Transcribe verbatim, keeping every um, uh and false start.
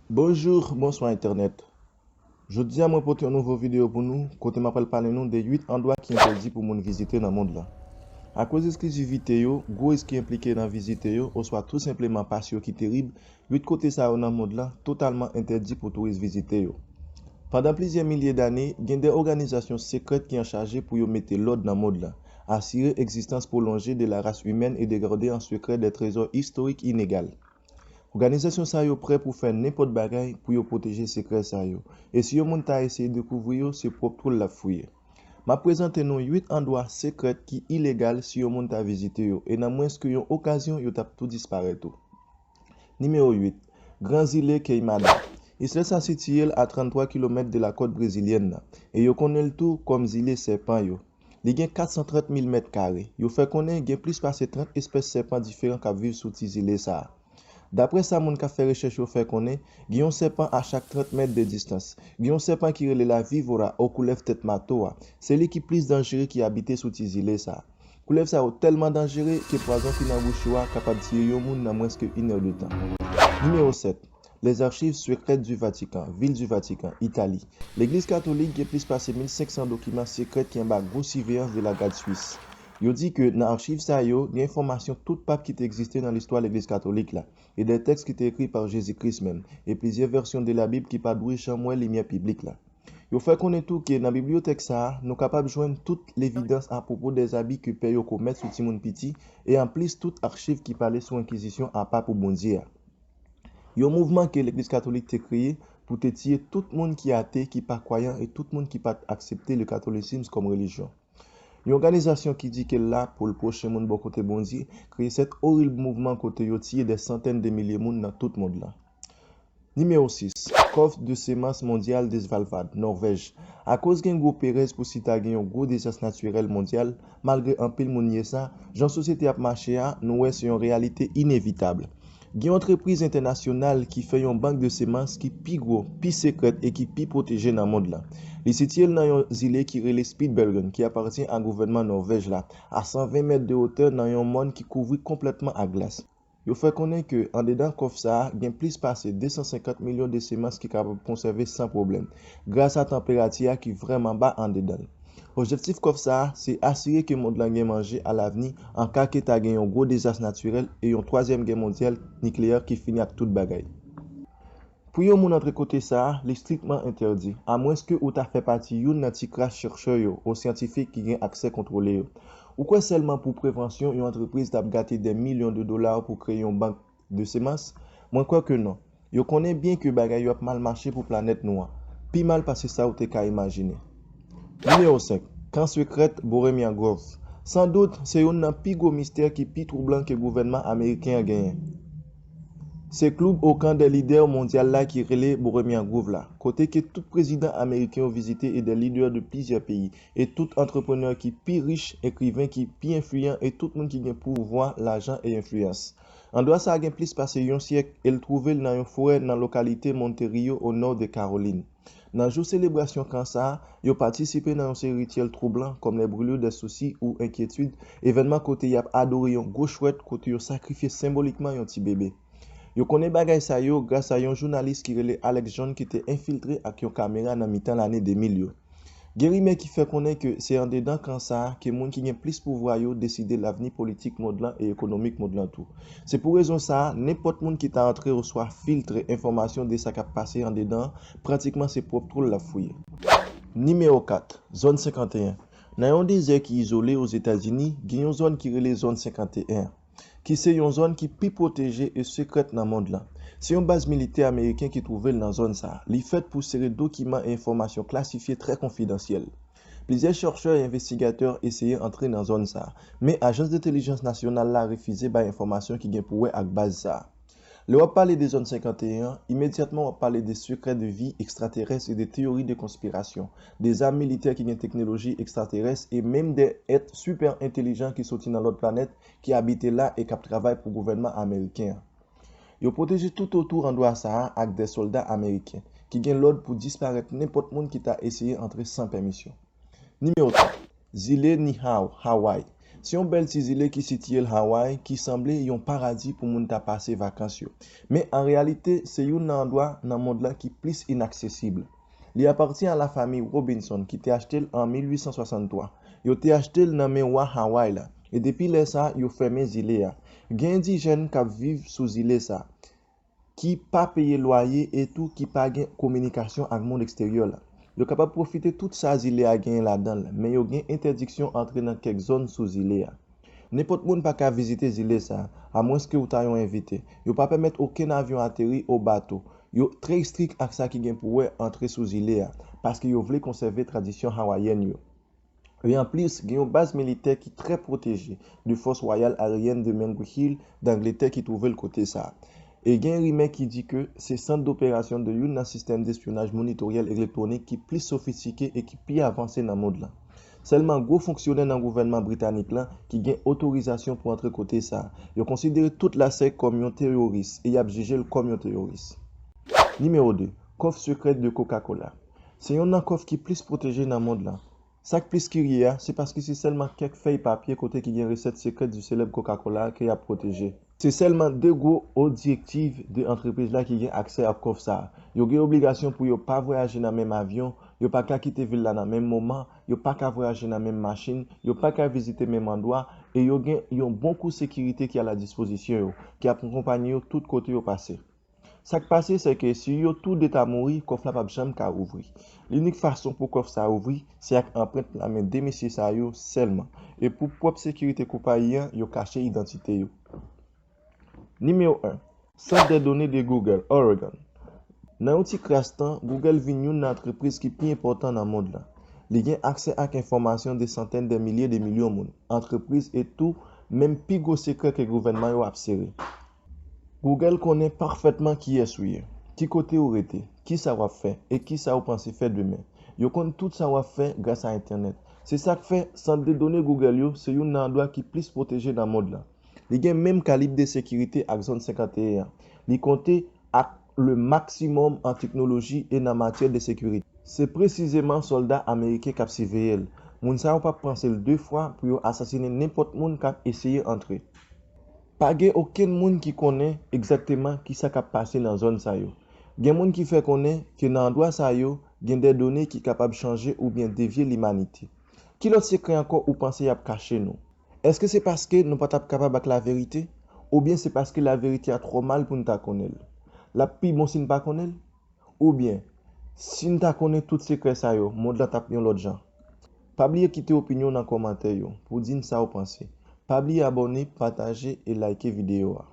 Bonjou, bonswa entènèt. Jodi a mwen pote yon nouvo videyo pou nou, kote m ap pral pale nou de uit andwa ki entèdi pou moun vizite nan mond lan. Akoz esklizivite yo, gwo risk ki enplike nan vizite yo, oswa tou senpleman pas yo ki terib, uit kote sa yo nan mond lan totalman entèdi pou touris vizite yo. Pandan plizyè milye dane, gen de òganizasyon sekrèt ki anchaje pou yo mete lòd nan mond lan, asire egzistans pwolonje de la ras imèn e de gade an sekrè de trezò istorik inegal. Òganizasyon sa yo prè pou fè nenpòt bagay pou yo pwoteje sekrè sa yo, e si yon moun ta eseye dekouvri yo, se pwòp twou l ap fouye. M ap prezante nou uit andwa sekrèt ki ilegal si yon moun ta vizite yo, e nan mwens ke yon okazyon yo t ap tou disparèt tou. Nimewo uit, Gran Zile Queimada. Isla sa sitiye l a tranntwa kilomèt de lakòt brezilyèn nan, e yo konnen l tou kòm Zile Sèpan yo. Li gen kat san trant mil mèt kare. Yo fè konnen gen plis pase trant espès sèpan diferan k ap viv sou ti zile sa a. Daprè sa moun k ap fè rechèch yo fè konnen, gen yon sèpan a chak trant mèt de distans. Gen yon sèpan ki rele la vivora o koulèv tèt mato a. Se li ki plis danjere ki abite sou ti zile sa a. Koulèv sa yo tèlman danjere ke pwazon ki nan bouch yo a kapab tiye yon moun nan mwens ke inèdtan. Nimewo sèt, Les Archives Secrètes du Vatican, Vil di Vatikan, Itali. Legliz Katolik gen plis pase mil senk san dokiman sekrè ki anba gwo siveyans de la Gad Swis. Yo di ke nan achiv sa yo, gen enfòmasyon tout pap ki te egziste nan listwa Legliz Katolik la, e de tèks ki te ekri pa Jezi Kris menm, e plizyè vèsyon de la Bib ki pa dwe janm wè limyè piblik la. Yo fè konnen tou ke nan bibliyotèk sa a, nou kapab jwenn tout levidans apwopo de zabi ke pè yo komèt sou timoun piti, e anplis tout achiv ki pale sou enkizisyon apa pou Bondye a. Yon mouvman ke Legliz Katolik te kreye pou te tiye tout moun ki ate, ki pa kwayan e tout moun ki pa t aksepte le katolisizm kòm relijyon. Yon òganizasyon ki di ke l la pou l pwoche moun bò kote Bondye kreye sèt orib mouvman kote yo tiye de santèn de milye moun nan tout mond lan. Nimewo sis, Kòf de Semans Mondyal de Svalbard, Nòvèj. Akoz gen gwo perèz pou si ta gen yon gwo dezas natirèl mondyal, malgre anpil moun nye sa, jan sosyete ap mache a, nou wè se yon reyalite inevitab. Gen yon antrepriz entènasyonal ki fè yon bank de semans ki pi gwo, pi sekrèt e ki pi pwoteje nan mond lan. Li sitiye l nan yon zile ki rele Spitsbergen, ki apatyen a gouvènman Nòvèj la, a san ven mèt de wotè nan yon mòn ki kouvri konplètman ak glas. Yo fè konnen ke andedan kòf sa a, gen plis pase de san senkant milyon de semans ki kapab konsève san pwoblèm, gras a tanperati a ki vrèman ba andedan l. Objektif kòf sa a, se asire ke mond lan gen manje alavni an ka ke ta gen yon gwo dezas natirèl e yon twazyèm gè mondyal nikleyè ki fini ak tout bagay. Pou yon moun antre kote sa a, li striktman entèdi, amwenske ou ta fè pati youn nan ti kras chèchè yo ou syantifik ki gen aksè kontwole yo. Ou kwè sèlman pou prevansyon yon antrepriz t ap gate dè milyon de dola pou kreye yon bank de semans? Mwen kwè ke non. Yo konnen byen ke bagay yo ap mal mache pou planèt nou an, pi mal pase sa ou te ka imajine. Nimewo senk, Kan Sekrèt Bohemian Grove. Sandout, se youn nan pi gwo mistè ki pi twoublan ke gouvènman ameriken an genyen. Se klib okan dè lidè mondyal la ki rele Bohemian Grove la, kote ke tout prezidan ameriken yo vizite e dè lidè de plizyè peyi, e tout antreprenè ki pi rich, ekriven ki pi enfliyan e tout moun ki gen pouvwa, lajan e enfliyans. Andwa sa a gen plis pase yon syèk e l twouve l nan yon forè nan lokalite Monterey o nò de Kawolin. Nan jou selebrasyon kan sa a, yo patisipe nan yon seri rityèl twoublan kòm les brûlures de soucis ou inquiétude, evènman kote y ap adore yon gwo chwèt kote yo sakrifye senbolikman yon ti bebe. Yo konnen bagay sa yo gras a yon jounalis ki rele Alex Jones ki te enfiltre ak yon kamera nan mitan lane de mil yo. Gen rimè ki fè konnen ke se andedan kan sa a ke moun ki gen plis pouvwa yo deside lavni politik mond lan e ekonomik mond lan tou. Se pou rezon sa a, nenpòt moun ki ta antre oswa filtre enfòmasyon de sa k ap pase andedan an, pratikman se pwòp twou l l ap fouye. Nimewo kat, Zòn senkanteyen. Nan yon dezè ki izole Ozetazini, gen yon zòn ki rele Zòn senkanteyen, ki se yon zòn ki pi pwoteje e sekrèt nan mond lan. Se yon baz militè ameriken ki twouve l nan zòn sa a. Li fèt pou sere dokiman e enfòmasyon klasifye trè konfidansyèl. Plizyè chèchè e envestigatè eseye antre nan zòn sa a, men Ajans Dentèlijans Nasyonal la refize bay enfòmasyon ki gen pou wè ak baz sa a. Lè w ap pale de Zòn senkanteyen an, imedyatman w ap pale de sekrè de vi ekstraterès e de teyori de konspirasyon, de zam militè ki gen teknoloji ekstraterès e menm de èt sipè entèlijan ki soti nan lòt planèt ki abite la e k ap travay pou gouvènman ameriken an. Yo pwoteje toutotou andwa sa a ak de sòlda ameriken, ki gen lòd pou disparèt nenpòt moun ki ta eseye antre san pèmisyon. Nimewo twa, Zile Niihau, Hawaii. Se yon bèl ti zile ki sitiye l Hawaii, ki sanble yon paradi pou moun ta pase vakans yo. Men an reyalite, se youn nan andwa nan mond lan ki plis inaksesib. Li apatyen a lafanmi Robinson ki te achte l an mil uit san swasanntwa. Yo te achte l nan men wa Hawaii la, e depi lè sa a, yo fèmen zile a. Gen endijèn k ap viv sou zile sa a, ki pa peye lwaye e tou ki pa gen kominikasyon ak mond eksteryè la. Yo kapab pwofite tout sa zile a genyen ladan l, men yo gen entèdiksyon antre nan kèk zòn sou zile a. Nenpòt moun pa ka vizite zile sa a, amwenske ou ta yon envite. Yo pa pèmèt okenn avyon ateri o bato. Yo trè estrik ak sa ki gen pou wè antre sou zile a, paske yo vle konsève tradisyon hawayèn yo. E anplis, gen yon baz militè ki trè pwoteje de Force Royale Aérienne de Mengreux Hill d Angletè ki twouve l kote sa a. E gen rimè ki di ke se sant doperasyon de youn nan sistèm despyonaj monitoryèl elektwonik ki plis sofistike e ki pi avanse nan mond lan. Sèlman gwo fonksyonè nan gouvènman britanik lan ki gen otorizasyon pou antre kote sa a. Yo konsidere tout Lasèk kòm yon teyoris e y ap jije l kòm yon teyoris. Nimewo de, kòf sekrè de Coca-Cola. Se youn nan kòf ki plis pwoteje nan mond lan. Sa k plis kirye a, se paske se sèlman kèk fèy papye kote ki gen resèt sekrè di selèb Coca-Cola ke y ap pwoteje. Se sèlman de gwo direktiv de antrepriz la ki gen aksè ak kòf sa a. Yo gen obligasyon pou yo pa vwayaje nan menm avyon, yo pa ka kite vil la nan menm moman, yo pa ka vwayaje nan menm machin, yo pa ka vizite menm andwa, e yo gen yon bon kou sekirite ki a la dispozisyon yo, ki ap akonpaye yo tout kote yo pase. Sa k pase, se ke si yo tou de ta mouri, kòf la p ap janm ka ouvri. Linik fason pou kòf sa a ouvri, se ak anprent lamen de mesye sa yo sèlman. E pou pwòp sekirite konpayi an, yo kache idantite yo. Nimewo en, sant de done de Google, Oregon. Nan yon ti kras tan, Google vin youn nan antrepriz ki pi enpòtan nan mond lan. Li gen aksè ak enfòmasyon de santèn de milye de milyon moun, antrepriz e tou menm pi gwo sekrè ke gouvènman yo ap sere. Google konnen pafètman kiyès ou ye, ki kote ou rete, ki sa w ap fè e ki sa ou panse fè demen. Yo konn tout sa w ap fè gras a entènèt. Se sa k fè sant de done Google yo se youn nan andwa ki plis pwoteje nan mond lan. Li gen menm kalib de sekirite ak Zòn senkanteyen an. Li konte ak le maksimòm an teknoloji e nan matyè de sekirite. Se presizeman sòlda ameriken k ap siveye l. Moun sa yo p ap panse l de fwa pou yo asasinen nenpòt moun k ap eseye antre. Pa gen okenn moun ki konnen egzakteman kisa k ap pase nan zòn sa yo. Gen moun ki fè konnen ke nan andwa sa yo, gen de done ki kapab chanje oubyen devye limanite. Ki lòt sekrè ankò ou panse y ap kache nou? Èske se paske nou pa t ap kapab ak laverite? Oubyen se paske laverite a twò mal pou n ta konnen l? L ap pi bon si n pa konnen l? Oubyen, si n ta konnen tout sekrè sa yo, mond lan t ap yon lòt jan? Pa bliye kite opinyon w nan kòmantè yo pou w di n sa w panse. Pa bliye abòne, pataje e like videyo a.